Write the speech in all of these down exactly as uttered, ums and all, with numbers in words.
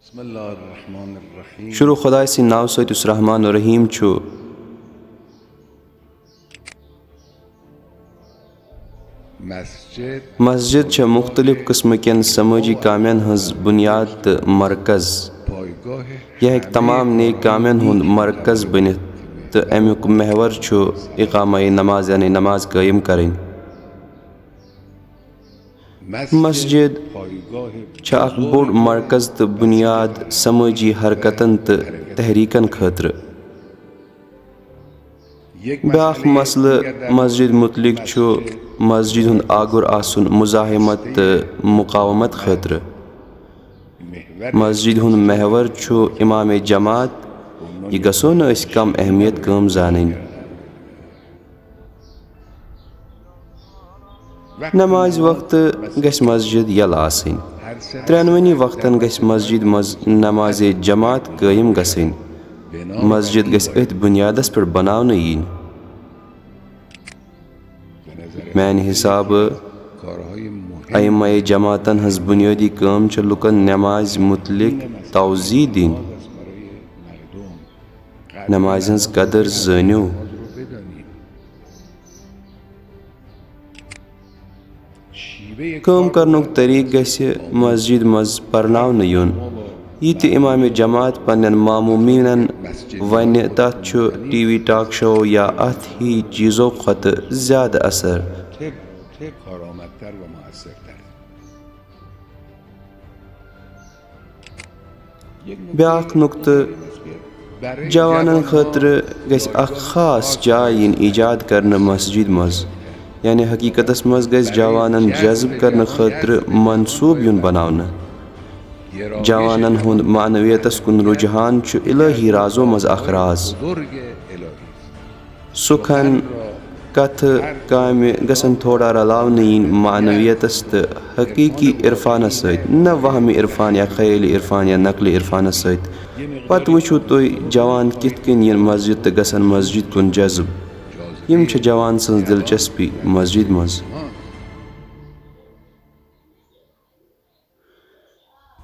بسم اللہ الرحمن الرحیم۔ شروع خدائے سٕنٛدِ ناوٕ سۭتۍ یُس رحمان الرحیم چھُ۔ مسجد مسجد چھےٚ مُختٔلِف قٕسمہٕ کٮ۪ن سمٲجی کامٮ۪ن ہٕنٛز بُنیاد تہٕ مرکز۔ پایگاہ یہِ ہیٚکہِ تمام نیک کامٮ۪ن ہُنٛد مرکز بٔنِتھ تہٕ اَمیُک محور چھُ اقامہ نماز، یعنی نماز قٲیِم کرٕنۍ۔ مسجد چھےٚ اکھ بوٚڑ مرکز تہٕ بُنیاد سمٲجی حرکتن تہٕ تحریکن خٲطرٕ۔ بیٛاکھ مسلہٕ مسجد متعلق چھُ مسجد ہُنٛد آگُر آسُن مزاحمت تہٕ مقاومت خٲطرٕ۔ مسجد ہُنٛد محور چھُ امام جماعت۔ یہِ گژھو نہٕ أسۍ کم اہمیت کٲم زانٕنۍ۔ نمازِ وقتہٕ گژھِ مسجد یلہٕ آسٕنۍ۔ ترٛٮ۪نوٕنی وقتن گژھِ مسجد منٛز نمازِ جماعت قٲیِم گژھٕنۍ۔ مسجد گژھِ أتھۍ بُنیادس پٮ۪ٹھ بناونہٕ یِنۍ۔ میانہِ حسابہٕ ائمہ جماعتن ہٕنٛز بُنیٲدی کٲم چھےٚ لُکن نمازِ متعلق توضیح دِنۍ۔ نمازِ ہٕنٛز قدر زٲنِو۔ کٲم کرنُک طریقہٕ گژھِ مسجد منٛز پرناونہٕ یُن۔ یہِ تہِ امام جماعت پننٮ۪ن معمومینن ونہِ، تتھ چھُ ٹی وی ٹاک شو یا اتھ ہی چیزو کھۄتہٕ زیادٕ اثر۔ بیٛاکھ نقطہٕ، جوانن خٲطرٕ گژھِ اکھ خاص جاے یِنۍ ایجاد کرنہٕ مسجد منٛز، یعنی حقیقتس منٛز گژھِ جوانن جذب کرنہٕ خٲطرٕ منصوب یُن بناونہٕ۔ جوانن ہُنٛد معنویتس کُن رجحان چھُ الہی رازو منٛز اکھ راز۔ سُکھن، کتھٕ، کامہِ گژھن تھوڑا رلاونہٕ یِنۍ معنویتس تہٕ حقیقی عرفانس سۭتۍ، نہ وہمی عرفان یا خیٲلی عرفان یا نقلی عرفانس سۭتۍ۔ پتہٕ وٕچھِو تُہۍ جوان کِتھ کٔنۍ یِن مسجد تہٕ گژھن مسجد کُن جذب۔ یِم چھِ جوان سٕنٛز دلچسپی مسجد منٛز۔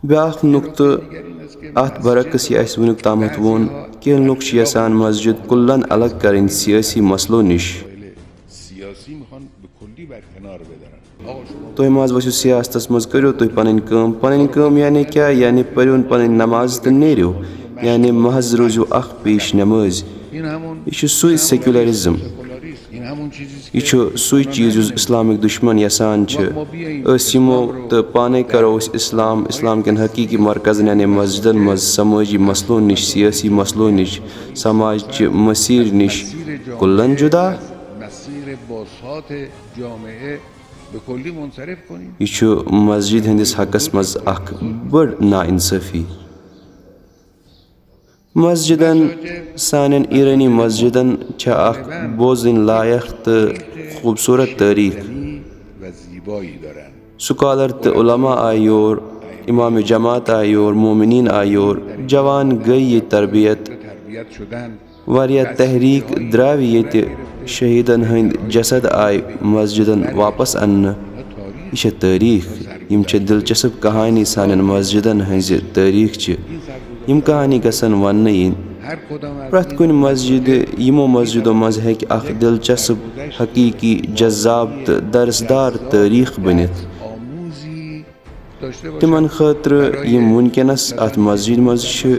بیٛاکھ نقطہٕ اتھ برعکس یہِ اسہِ وُنیُک تامتھ ووٚن، کینٛہہ لُکھ چھِ یژھان مسجد کُلن الگ کرٕنۍ سیٲسی مسلو نِش۔ تُہۍ مہ حظ ؤسِو سیاستس منٛز، کٔرِو تُہۍ پنٕنۍ کٲم۔ پنٕنۍ کٲم یعنی کیٛاہ؟ یعنی پٔرِو پنٕنۍ نماز تہٕ نیرِو، یعنی محض روٗزِو اکھ پیش نمٲز۔ یہِ چھُ سُے سیکولرزم۔ یہِ چھُ سُے چیٖز یُس اسلامٕکۍ دُشمن یژھان چھِ۔ أسۍ یِمو تہٕ پانے کرو أسۍ اسلام، اسلام کٮ۪ن حقیقی مرکزن یعنی مسجدن منٛز سمٲجی مسلو نِش، سیٲسی مسلو نِش، سماج چہِ مسیٖر نِش کُلن جدا۔ یہِ چھُ مسجد ہٕنٛدِس حقس منٛز اکھ بٔڑ ناانصٲفی۔ مسجدن، سانٮ۪ن ایرٲنی مسجدن چھےٚ اکھ بوزٕنۍ لایق تہٕ خوٗبصوٗرت تٲریٖخ۔ سکالر تہٕ علماء آیہِ یور، امام جماعت آیہِ یور، مومنین آیہِ یور، جوان گٔے ییٚتہِ تربیت۔ واریاہ تحریک درٛاوِ ییٚتہِ، شہیدن ہٕنٛدۍ جسد آیہِ مسجدن واپس اننہٕ۔ یہِ چھےٚ تٲریٖخ۔ یِم چھےٚ دلچسپ کہانی سانٮ۪ن مسجدن ہٕنٛزِ تٲریٖخ چہِ۔ یِم کہانی گژھن وننہٕ یِنۍ۔ پرٛٮ۪تھ کُنہِ مسجدِ، یِمو مسجدو منٛز ہیٚکہِ اکھ دلچسپ، حقیقی، جذاب تہٕ درسدار تٲریٖخ بٔنِتھ۔ تِمن خٲطرٕ یِم وُنکیٚنس اتھ مسجد منٛز چھِ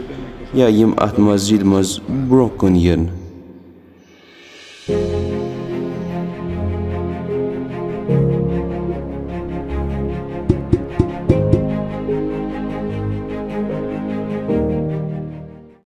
یا یِم اتھ مسجد منٛز برونٛہہ کُن یِن۔